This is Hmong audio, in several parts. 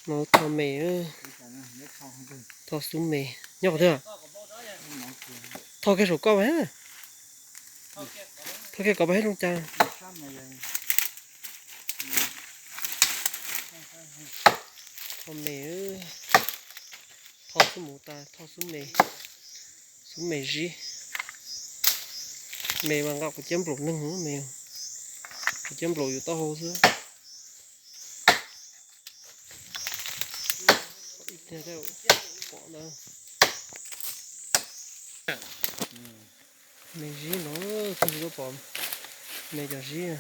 No tho me, tho xub me. Nyob qhov twg? Tho kiag saum koj mas. Tho kiag kom pas hib zoo cas. Tho me, tho xub mus tas tho xub me. Xub me zib. Me mas nqa quav ciab nplaum neeg me. Quav ciab nplaum yus taub hau xwb. Ib tiag pom ntawd. Me zib no, tsis tau pom me cov zib.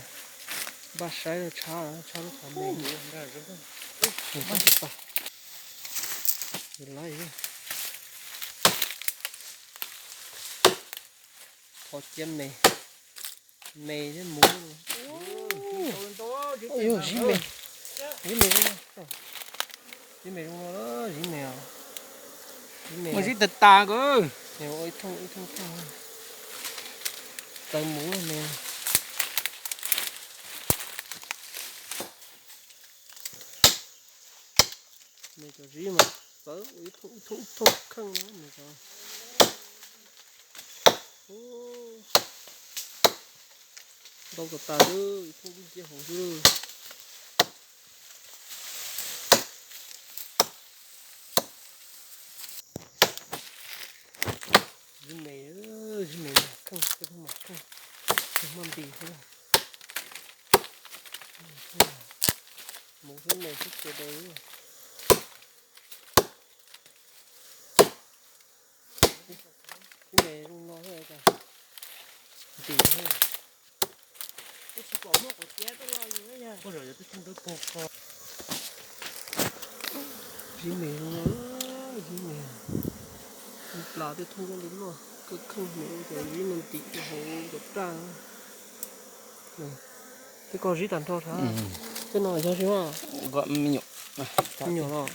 Npaj saib tshab, tshab lub qhov me. Mus tag tsis tag. Laib. Qhov ciab me, me thiab muv. Yog zib me, zib me zoo no, zib me zoo no, zib me, zib me. Zib tas tas ko. Ib thooj ib thooj thooj. Tawv muv me. Me cov zib mas txawv ib thooj ib thooj kheej no me cov. Ntau tas tas xwb, ib thooj ib nciab hauv xwb. Zib me, zib me mas kheej, tej thooj mas kheej, tej maj npis xwb. Mus xwb me xwb cia dau. Zib me zoo no thiab cas ntim thiab. Twb tsis pom muaj quav ciab tuaj lo yus. Zib me zoo no, zib me. Plas tej thooj nyob li no, kheej me cov zib no ntim rau hauv cov raj. Tej ko zib tag nrho thiab. Tej no yog zib me nyuam los.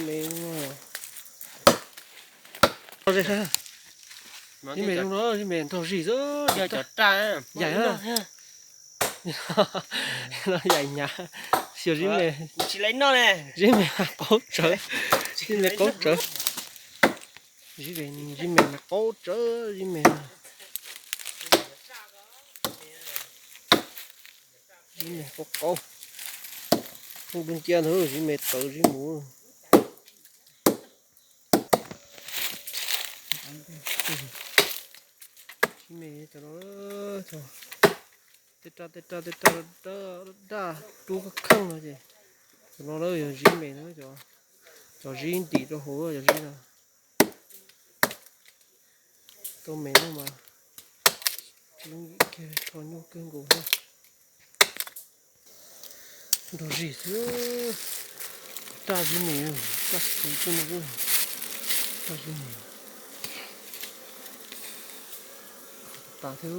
Me zib me zoo no, zib me nrog zis xwb. Yog cov raj yaim no, yaim hnyav. Xyov zib me, zib me qaub tsawv, zib me qaub tsawv. Zib me, zib me qaub tsawv, zib me. Zib me qaub qaub. Thooj dub nciab ntawd zib me tawv zib mus. Zib me cov no, tej raj tej raj tej raj daj rub kheej no ces cov no na yog zib me na, cov zib ntim rau hauv cov zib no. Tau me no mas tsis kho nyuaj kawg nkaus thiab. Nrog zis xwb. Raj zib me, raj tsis tau no, raj zib me. Tas thiab.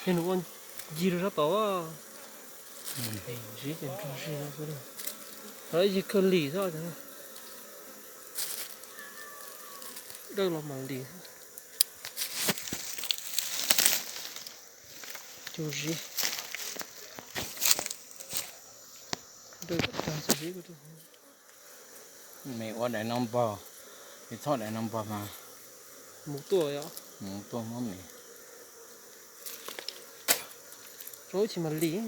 Yog nws ua ncig rau sab tod. Zib ces nrog zis no xwb. Ib yig kawg lim xwb. Dawj los mam lim. Cug zib. Dawj kom tag cug zib. Me ua daim no npog, es txhob daim no npog mas mus tuaj, mus tuaj muab me. Rau ib chim mas lim,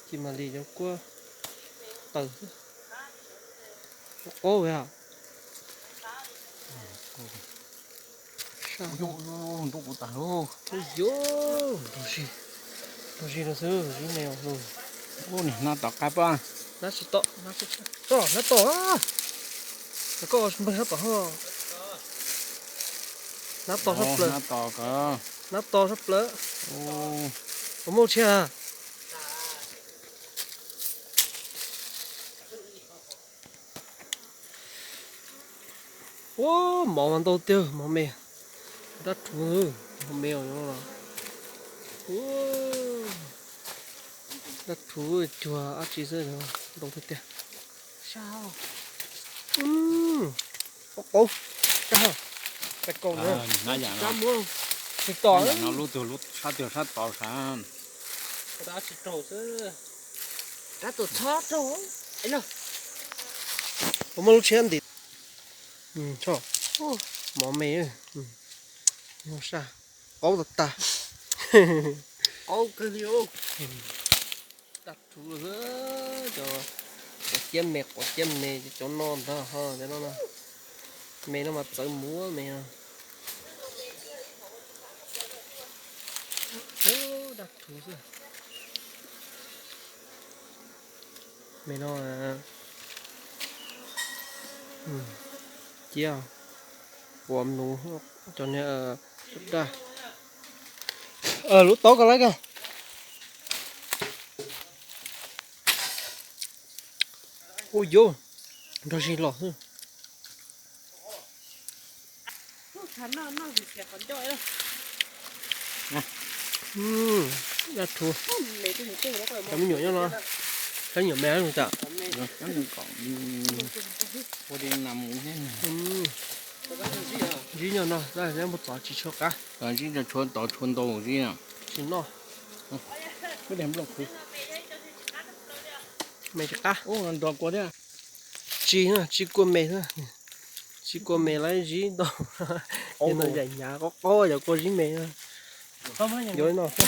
chim mas lim cov kua taws xwb. Qaub a. Nrog zis, nrog zis no xwb, zib me os. Ub, nim hnab tom qab pab. Hnab tsis tom, hnab tsis tom, hnab tom. Koj npleeg hnab tom hos. Hnab tom sab plaws. Hnab tom sab plaws. Ua muaj tshia. Ua mov mas ntau tiag, mov me. Dab rhuv, mov me os. Dab rhuv cuag dab tsi xwb, ntau tiag tiag. Qaub, qaub, qaub na. Tsis tom, lub twg lub sab twg sab tod sav. Dab tsis raug xwb. Rab tuam txhob rau. Ua muaj lub tshiab ntim. Mov me, saj, qaub tag tag. Qaub kawg li. Dab rhuv, cov quav ciab me, quav ciab me, cov no ntag ho, cov no no. Me no mas txawv muab me no. Dab rhuv xwb. Me no, ciab, quav mluv, cov niag daj. Lub taub ko lawm kag. Ua yuv, nrog zig los xwb. Dab rhuv. Cov me nyuam nyob no, cov me nyuam me los tas. Ntsib nyob no, neb mus txov tsis tshua qab. Ntsib tshua tod tshua ntau ntsib. Tsis noj. Me tsis qab. Tsis, tsis kua me xwb. Tsis kua me lawv zib ntau. No yam hnyav qob qob yog kua zib me. Yuav no xwb.